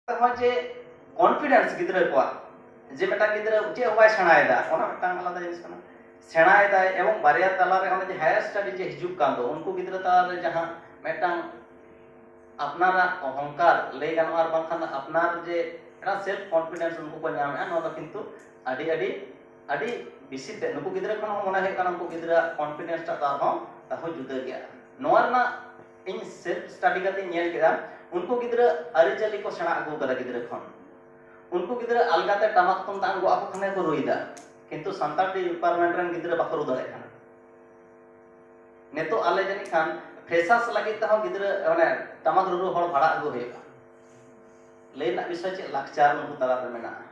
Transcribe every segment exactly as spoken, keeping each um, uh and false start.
ᱛᱮᱦᱚᱸ ᱡᱮ ᱠᱚᱱᱯᱷᱤᱰᱮᱱᱥ ᱜᱤᱫᱽᱨᱟᱹ ᱠᱚᱣᱟᱜ, ᱡᱮ ᱢᱤᱫᱴᱟᱝ ᱜᱤᱫᱽᱨᱟᱹ ᱪᱮᱫ ᱦᱚᱸ ᱵᱟᱭ ᱥᱮᱬᱟᱭᱮᱫᱟ, ᱚᱱᱟ ᱢᱤᱫᱴᱟᱝ ᱟᱞᱟᱫᱟ ᱡᱤᱱᱤᱥ ᱠᱟᱱᱟ᱾ ᱥᱮᱬᱟᱭᱮᱫᱟᱭ ᱮᱵᱚᱝ ᱵᱟᱨᱭᱟ ᱛᱟᱞᱟᱨᱮ ᱚᱱᱮ ᱡᱮ ᱦᱟᱭᱟᱨ ᱥᱴᱟᱰᱤ ᱡᱮ ᱦᱤᱡᱩᱜ ᱠᱟᱱ ᱫᱚ, ᱩᱱᱠᱩ ᱜᱤᱫᱽᱨᱟᱹ ᱛᱟᱞᱟᱨᱮ ᱡᱟᱦᱟᱸ ᱢᱤᱫᱴᱟᱝ ᱟᱯᱱᱟᱨᱟᱜ ᱚᱦᱚᱝᱠᱟᱨ ᱞᱟᱹᱭ ᱜᱟᱱᱚᱜᱼᱟ, ᱟᱨ ᱵᱟᱝᱠᱷᱟᱱ ᱫᱚ ᱟᱯᱱᱟᱨ ᱡᱮ ᱢᱤᱫᱴᱟᱝ ᱥᱮᱞᱯ ᱠᱚᱱᱯᱷᱤᱰᱮᱱᱥ ᱩᱱᱠᱩ ᱠᱚ ᱧᱟᱢᱮᱫᱼᱟ, ᱱᱚᱣᱟ ᱫᱚ ᱠᱤᱱᱛᱩ ᱟᱹᱰᱤ ᱟᱹᱰᱤ ᱟᱹᱰᱤ ᱵᱮᱥᱤ ᱛᱮ ᱱᱩᱠᱩ ᱜᱤᱫᱽᱨᱟᱹ ᱠᱷᱚᱱ ᱦᱚᱸ ᱢᱚᱱᱮ ᱦᱩᱭᱩᱜ ᱠᱟᱱᱟ ᱩᱱᱠᱩ ᱜᱤᱫᱽᱨᱟᱹᱣᱟᱜ ᱠᱚᱱᱯᱷᱤᱰᱮᱱᱥ ᱴᱟᱜ ᱫᱚ ᱟᱨᱦᱚᱸ ᱛᱟᱦᱚᱸ ᱡᱩᱫᱟᱹ ᱜᱮᱭᱟ᱾ ᱱᱚᱣᱟ ᱨᱮᱱᱟᱜ ᱤᱧ ᱥᱮᱞᱯ ᱥᱴᱟᱰᱤ ᱠᱟᱛᱮ ᱧᱮᱞ ᱠᱮᱫᱟ, ᱩᱱᱠᱩ ᱜᱤᱫᱽᱨᱟᱹ ᱟᱹᱨᱤᱪᱟᱹᱞᱤ ᱠᱚ ᱥᱮᱬᱟ ᱟᱹᱜᱩ ᱠᱟᱫᱟ ᱜᱤᱫᱽᱨᱟᱹ ᱠᱷᱚᱱ᱾ ᱩᱱᱠᱩ ᱜᱤᱫᱽᱨᱟᱹ ᱟᱞᱜᱟᱛᱮ ᱴᱟᱢᱟᱠ ᱛᱩᱢᱫᱟᱜ ᱜᱚᱜ ᱟᱠᱚ ᱠᱷᱟᱱ ᱜᱮᱠᱚ ᱨᱩᱭᱮᱫᱟ, ᱠᱤᱱᱛᱩ ᱥᱟᱱᱛᱟᱲ ᱰᱤᱯᱟᱨᱴᱢᱮᱱᱴ ᱨᱮᱱ ᱜᱤᱫᱽᱨᱟᱹ ᱵᱟᱠᱚ ᱨᱩ ᱫᱟᱲᱮᱭᱟᱜ ᱠᱟᱱᱟ᱾ ᱱᱤᱛᱚᱜ ᱟᱞᱮ ᱡᱟᱹᱱᱤᱡ ᱠᱷᱟᱱ ᱯᱷᱨᱮᱥᱟᱨᱥ ᱞᱟᱹᱜᱤᱫ ᱛᱮᱦᱚᱸ ᱜᱤᱫᱽᱨᱟᱹ ᱚᱱᱮ ᱴᱟᱢᱟᱠ ᱨᱩᱨᱩ ᱦᱚᱲ ᱵᱷᱟᱲᱟ ᱟᱹᱜᱩ ᱦᱩᱭᱩᱜᱼᱟ᱾ ᱞᱟᱹᱭ ᱨᱮᱱᱟᱜ ᱵᱤᱥᱚᱭ ᱪᱮᱫ ᱞᱟᱠᱪᱟᱨ ᱩᱱᱠᱩ ᱛᱟᱞᱟᱨᱮ ᱢᱮᱱᱟᱜᱼᱟ᱾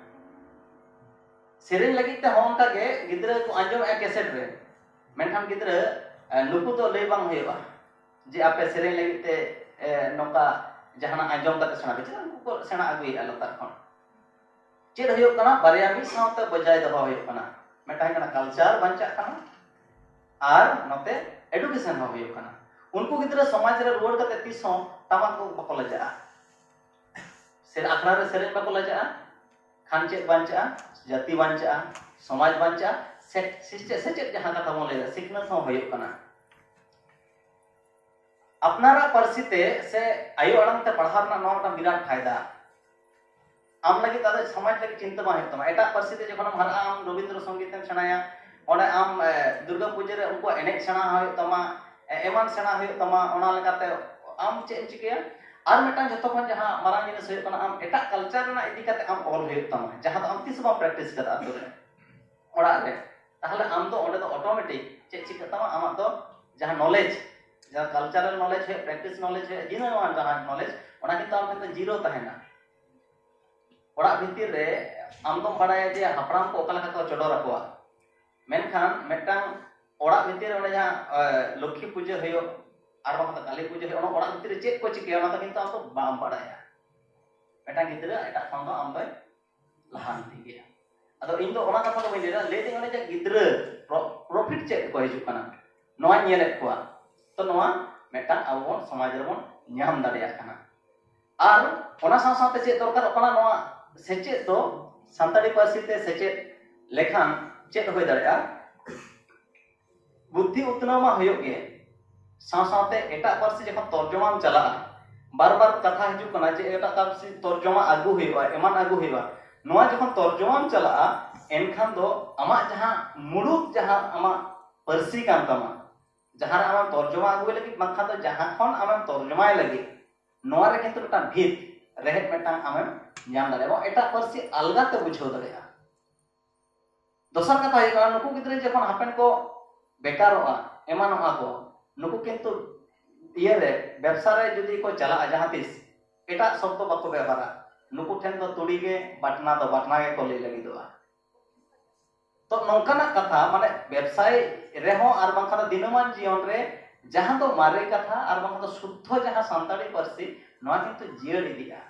ᱥᱮᱨᱮᱧ ᱞᱟᱹᱜᱤᱫ ᱛᱮ ᱦᱚᱸ ᱚᱱᱠᱟ ᱜᱮ ᱜᱤᱫᱽᱨᱟᱹ ᱠᱚ ᱟᱸᱡᱚᱢᱮᱫᱼᱟ ᱠᱮᱥᱮᱴ ᱨᱮ, ᱢᱮᱱᱠᱷᱟᱱ ᱜᱤᱫᱽᱨᱟᱹ ᱮ, ᱱᱩᱠᱩ ᱫᱚ ᱞᱟᱹᱭ ᱵᱟᱝ ᱦᱩᱭᱩᱜᱼᱟ ᱡᱮ ᱟᱯᱮ ᱥᱮᱨᱮᱧ ᱞᱟᱹᱜᱤᱫ ᱛᱮ ᱮ, ᱱᱚᱝᱠᱟ ᱡᱟᱦᱟᱱᱟᱜ ᱟᱸᱡᱚᱢ ᱠᱟᱛᱮ ᱥᱮᱬᱟ ᱯᱮ, ᱪᱮᱫᱟᱜ ᱩᱱᱠᱩ ᱠᱚ ᱥᱮᱬᱟ ᱟᱹᱜᱩᱭᱮᱫᱼᱟ ᱞᱟᱛᱟᱨ ᱠᱷᱚᱱ᱾ ᱪᱮᱫ ᱦᱩᱭᱩᱜ ᱠᱟᱱᱟ? ᱵᱟᱨᱭᱟ ᱢᱤᱫ ᱥᱟᱶᱛᱮ ᱵᱚᱡᱟᱭ ᱫᱚᱦᱚ ᱦᱩᱭᱩᱜ ᱠᱟᱱᱟ᱾ ᱢᱤᱫᱴᱟᱝ ᱦᱩᱭᱩᱜ ᱠᱟᱱᱟ ᱠᱟᱞᱪᱟᱨ ᱵᱟᱧᱪᱟᱜ ᱠᱟᱱᱟ, ᱟᱨ ᱱᱚᱛᱮ ᱮᱰᱩᱠᱮᱥᱚᱱ ᱦᱚᱸ ᱦᱩᱭᱩᱜ ᱠᱟᱱᱟ᱾ ᱩᱱᱠᱩ ᱜᱤᱫᱽᱨᱟᱹ ᱥᱚᱢᱟᱡᱽ ᱨᱮ ᱨᱩᱣᱟᱹᱲ ᱠᱟᱛᱮ ᱛᱤᱥ ᱦᱚᱸ ᱴᱟᱢᱟᱠ ᱨᱩ ᱵᱟᱠᱚ ᱞᱟᱡᱟᱜᱼᱟ, ᱥᱮ ᱟᱠᱷᱲᱟ ᱨᱮ ᱥᱮᱨᱮᱧ ᱵᱟᱠᱚ ᱞᱟᱡᱟᱜᱼᱟ᱾ ᱠᱷᱟᱱ ᱪᱮᱫ ᱵᱟᱧᱪᱟᱜᱼᱟ? ᱡᱟᱹᱛᱤ ᱵᱟᱧᱪᱟᱜᱼᱟ, ᱥᱚᱢᱟᱡᱽ ᱵᱟᱧᱪᱟᱜᱼᱟ, ᱥᱮ ᱥᱮᱪᱮᱫ, ᱥᱮᱪᱮᱫ ᱡᱟᱦᱟᱸ ᱠᱟᱛᱷᱟ ᱵᱚᱱ ᱞᱟᱹᱭᱫᱟ, ᱥᱤᱠᱷᱱᱟᱹᱛ ᱦᱚᱸ ᱦᱩᱭᱩᱜ ᱠᱟᱱᱟ᱾ ᱟᱯᱱᱟᱨᱟᱜ ᱯᱟᱹᱨᱥᱤ ᱛᱮ ᱥᱮ ᱟᱭᱳ ᱟᱲᱟᱝ ᱛᱮ ᱯᱟᱲᱦᱟᱣ ᱨᱮᱱᱟᱜ ᱱᱚᱣᱟ ᱢᱤᱫᱴᱟᱝ ᱵᱤᱨᱟᱴ ᱯᱷᱟᱭᱫᱟ᱾ ᱟᱢ ᱞᱟᱹᱜᱤᱫ ᱟᱫᱚ ᱥᱚᱢᱟᱡᱽ ᱞᱟᱹᱜᱤᱫ ᱪᱤᱱᱛᱟᱹ ᱵᱟᱝ ᱦᱩᱭᱩᱜ ᱛᱟᱢᱟ᱾ ᱮᱴᱟᱜ ᱯᱟᱹᱨᱥᱤ ᱛᱮ ᱡᱚᱠᱷᱚᱱᱮᱢ ᱦᱟᱨᱟᱜᱼᱟ, ᱟᱢ ᱨᱚᱵᱤᱱᱫᱨᱚ ᱥᱚᱝᱜᱤᱛ ᱮᱢ ᱥᱮᱬᱟᱭᱟ, ᱚᱸᱰᱮ ᱟᱢ ᱮ, ᱫᱩᱨᱜᱟ ᱯᱩᱡᱟᱹ ᱨᱮ ᱩᱱᱠᱩᱣᱟᱜ ᱮᱱᱮᱡ ᱥᱮᱬᱟ ᱦᱩᱭᱩᱜ ᱛᱟᱢᱟ, ᱮ, ᱮᱢᱟᱱ ᱥᱮᱬᱟ ᱦᱩᱭᱩᱜ ᱛᱟᱢᱟ᱾ ᱚᱱᱟ ᱞᱮᱠᱟᱛᱮ ᱟᱢ ᱪᱮᱫ ᱮᱢ ᱪᱤᱠᱟᱹᱭᱟ? ᱟᱨ ᱢᱤᱫᱴᱟᱝ ᱡᱷᱚᱛᱚ ᱠᱷᱚᱱ ᱡᱟᱦᱟᱸ ᱢᱟᱨᱟᱝ ᱡᱤᱱᱤᱥ ᱦᱩᱭᱩᱜ ᱠᱟᱱᱟ, ᱟᱢ ᱮᱴᱟᱜ ᱠᱟᱞᱪᱟᱨ ᱨᱮᱱᱟᱜ ᱤᱫᱤ ᱠᱟᱛᱮ ᱟᱢ ᱚᱞ ᱦᱩᱭᱩᱜ ᱛᱟᱢᱟ, ᱡᱟᱦᱟᱸ ᱫᱚ ᱟᱢ ᱛᱤᱥ ᱦᱚᱸ ᱵᱟᱢ ᱯᱨᱮᱠᱴᱤᱥ ᱠᱟᱫᱟ ᱟᱛᱳ ᱨᱮ, ᱚᱲᱟᱜ ᱨᱮ᱾ ᱛᱟᱦᱚᱞᱮ ᱟᱢ ᱫᱚ ᱚᱸᱰᱮ ᱫᱚ ᱚᱴᱳᱢᱮᱴᱤᱠ ᱪᱮᱫ ᱪᱤᱠᱟᱹᱜ ᱛᱟᱢᱟ, ᱟᱢᱟᱜ ᱫᱚ ᱡᱟᱦᱟᱸ ᱱᱚᱞᱮᱡᱽ, ᱡᱟᱦᱟᱸ ᱠᱟᱞᱪᱟᱨᱟᱞ ᱱᱚᱞᱮᱡᱽ ᱦᱩᱭᱩᱜ, ᱯᱨᱮᱠᱴᱤᱥ ᱱᱚᱞᱮᱡᱽ ᱦᱩᱭᱩᱜ, ᱡᱤᱱᱟᱹ ᱱᱚᱣᱟ ᱡᱟᱦᱟᱸ ᱱᱚᱞᱮᱡᱽ, ᱚᱱᱟ ᱠᱤᱱᱛᱩ ᱟᱢ ᱴᱷᱮᱱ ᱫᱚ ᱡᱤᱨᱳ ᱛᱟᱦᱮᱱᱟ᱾ ᱚᱲᱟᱜ ᱵᱷᱤᱛᱤᱨ ᱨᱮ ᱟᱢ ᱫᱚᱢ ᱵᱟᱲᱟᱭᱟ ᱡᱮ ᱦᱟᱯᱲᱟᱢ ᱠᱚ ᱚᱠᱟ ᱞᱮᱠᱟ ᱠᱚ ᱪᱚᱰᱚᱨ ᱟᱠᱚᱣᱟ, ᱢᱮᱱᱠᱷᱟᱱ ᱢᱤᱫᱴᱟᱝ ᱚᱲᱟᱜ ᱵᱷᱤᱛᱤᱨ ᱨᱮ ᱚᱸᱰᱮ ᱡᱟᱦᱟᱸ ᱮ, ᱞᱚᱠᱠᱷᱤ ᱯᱩᱡᱟᱹ ᱦᱩᱭᱩᱜ, ᱟᱨ ᱵᱟᱝᱠᱷᱟᱱ ᱫᱚ ᱠᱟᱹᱞᱤ ᱯᱩᱡᱟᱹ ᱦᱩᱭᱩᱜ, ᱚᱱᱟ ᱚᱲᱟᱜ ᱵᱷᱤᱛᱤᱨ ᱨᱮ ᱪᱮᱫ ᱠᱚ ᱪᱤᱠᱟᱹᱭᱟ ᱚᱱᱟ ᱫᱚ ᱠᱤᱱᱛᱩ ᱟᱢ ᱫᱚ ᱵᱟᱢ ᱵᱟᱲᱟᱭᱟ᱾ ᱢᱤᱫᱴᱟᱝ ᱜᱤᱫᱽᱨᱟᱹ ᱮᱴᱟᱜ ᱠᱷᱚᱱ ᱫᱚ ᱟᱢ ᱫᱚᱭ ᱞᱟᱦᱟᱱᱛᱤ ᱜᱮᱭᱟ᱾ ᱟᱫᱚ ᱤᱧ ᱫᱚ ᱚᱱᱟ ᱠᱟᱛᱷᱟ ᱫᱚ ᱵᱟᱹᱧ ᱞᱟᱹᱭᱫᱟ, ᱞᱟᱹᱭᱫᱟᱹᱧ ᱚᱱᱮ ᱡᱮ ᱜᱤᱫᱽᱨᱟᱹ ᱯᱨᱚ-, ᱯᱨᱚᱯᱷᱤᱴ ᱪᱮᱫ ᱠᱚ ᱦᱤᱡᱩᱜ ᱠᱟᱱᱟ, ᱱᱚᱣᱟᱧ ᱧᱮᱞᱮᱫ ᱠᱚᱣᱟ᱾ ᱛᱚ ᱱᱚᱣᱟ ᱢᱤᱫᱴᱟᱝ ᱟᱵᱚ ᱵᱚᱱ ᱥᱚᱢᱟᱡᱽ ᱨᱮᱵᱚᱱ ᱧᱟᱢ ᱫᱟᱲᱮᱭᱟᱜ ᱠᱟᱱᱟ᱾ ᱟᱨ ᱚᱱᱟ ᱥᱟᱶ ᱥᱟᱶᱛᱮ ᱪᱮᱫ ᱫᱚᱨᱠᱟᱨᱚᱜ ᱠᱟᱱᱟ, ᱱᱚᱣᱟ ᱥᱮᱪᱮᱫ ᱫᱚ ᱥᱟᱱᱛᱟᱲᱤ ᱯᱟᱹᱨᱥᱤ ᱛᱮ ᱥᱮᱪᱮᱫ ᱞᱮᱠᱷᱟᱱ ᱪᱮᱫ ᱦᱩᱭ ᱫᱟᱲᱮᱭᱟᱜᱼᱟ? ᱵᱩᱫᱽᱫᱷᱤ ᱩᱛᱱᱟᱹᱣ ᱢᱟ ᱦᱩᱭᱩᱜ ᱜᱮ, ᱥᱟᱶ ᱥᱟᱶᱛᱮ ᱮᱴᱟᱜ ᱯᱟᱹᱨᱥᱤ ᱡᱚᱠᱷᱚᱱ ᱛᱚᱨᱡᱚᱢᱟᱢ ᱪᱟᱞᱟᱜᱼᱟ, ᱵᱟᱨ ᱵᱟᱨ ᱠᱟᱛᱷᱟ ᱦᱤᱡᱩᱜ ᱠᱟᱱᱟ ᱡᱮ ᱮᱴᱟᱜ ᱯᱟᱹᱨᱥᱤ ᱛᱚᱨᱡᱚᱢᱟ ᱟᱹᱜᱩ ᱦᱩᱭᱩᱜᱼᱟ, ᱮᱢᱟᱱ ᱟᱹᱜᱩ ᱦᱩᱭᱩᱜᱼᱟ᱾ ᱱᱚᱣᱟ ᱡᱚᱠᱷᱚᱱ ᱛᱚᱨᱡᱚᱢᱟᱢ ᱪᱟᱞᱟᱜᱼᱟ, ᱮᱱᱠᱷᱟᱱ ᱫᱚ ᱟᱢᱟᱜ ᱡᱟᱦᱟᱸ ᱢᱩᱲᱩᱫ ᱡᱟᱦᱟᱸ ᱟᱢᱟᱜ ᱯᱟᱹᱨᱥᱤ ᱠᱟᱱ ᱛᱟᱢᱟ, ᱡᱟᱦᱟᱸ ᱨᱮ ᱟᱢᱮᱢ ᱛᱚᱨᱡᱚᱢᱟ ᱟᱹᱜᱩᱭ ᱞᱟᱹᱜᱤᱫ, ᱵᱟᱝᱠᱷᱟᱱ ᱫᱚ ᱡᱟᱦᱟᱸ ᱠᱷᱚᱱ ᱟᱢᱮᱢ ᱛᱚᱨᱡᱚᱢᱟᱭ ᱞᱟᱹᱜᱤᱫ, ᱱᱚᱣᱟ ᱨᱮ ᱠᱤᱱᱛᱩ ᱢᱤᱫᱴᱟᱝ ᱵᱷᱤᱛ ᱨᱮᱦᱮᱫ ᱢᱤᱫᱴᱟᱝ ᱟᱢᱮᱢ ᱧᱟᱢ ᱫᱟᱲᱮᱭᱟᱜᱼᱟ, ᱮᱴᱟᱜ ᱯᱟᱹᱨᱥᱤ ᱟᱞᱜᱟ ᱛᱮ ᱵᱩᱡᱷᱟᱹᱣ ᱫᱟᱲᱮᱭᱟᱜᱼᱟ᱾ ᱫᱚᱥᱟᱨ ᱠᱟᱛᱷᱟ ᱦᱩᱭᱩᱜ ᱠᱟᱱᱟ, ᱱᱩᱠᱩ ᱜᱤᱫᱽᱨᱟᱹ ᱡᱚᱠᱷᱚᱱ ᱦᱟᱯᱮᱱ ᱠᱚ ᱵᱮᱠᱟᱨᱚᱜᱼᱟ, ᱮᱢᱟᱱᱚᱜᱼᱟ ᱠᱚ, ᱱᱩᱠᱩ ᱠᱤᱱᱛᱩ ᱤᱭᱟᱹ ᱨᱮ, ᱵᱮᱵᱽᱥᱟ ᱨᱮ ᱡᱩᱫᱤ ᱠᱚ ᱪᱟᱞᱟᱜᱼᱟ ᱡᱟᱦᱟᱸ ᱛᱤᱥ, ᱮᱴᱟᱜ ᱥᱚᱵᱫᱚ ᱵᱟᱠᱚ ᱵᱮᱵᱚᱦᱟᱨᱟ᱾ ᱱᱩᱠᱩ ᱴᱷᱮᱱ ᱫᱚ ᱛᱩᱲᱤ ᱜᱮ ᱵᱟᱴᱱᱟ ᱫᱚ ᱵᱟᱴᱱᱟ ᱜᱮᱠᱚ ᱞᱟᱹᱭ ᱞᱟᱹᱜᱤᱫᱚᱜᱼᱟ᱾ ᱛᱚ ᱱᱚᱝᱠᱟᱱᱟᱜ ᱠᱟᱛᱷᱟ, ᱢᱟᱱᱮ ᱵᱮᱵᱽᱥᱟᱭ ᱨᱮᱦᱚᱸ ᱟᱨ ᱵᱟᱝᱠᱷᱟᱱ ᱫᱚ ᱫᱤᱱᱟᱹᱢᱟᱱ ᱡᱤᱭᱚᱱ ᱨᱮ ᱡᱟᱦᱟᱸ ᱫᱚ ᱢᱟᱨᱮ ᱠᱟᱛᱷᱟ ᱟᱨ ᱵᱟᱝᱠᱷᱟᱱ ᱫᱚ ᱥᱩᱫᱽᱫᱷᱚ ᱡᱟᱦᱟᱸ ᱥᱟᱱᱛᱟᱲᱤ ᱯᱟᱹᱨᱥᱤ, ᱱᱚᱣᱟ ᱠᱤᱱᱛᱩ ᱡᱤᱭᱟᱹᱲ ᱤᱫᱤᱜᱼᱟ᱾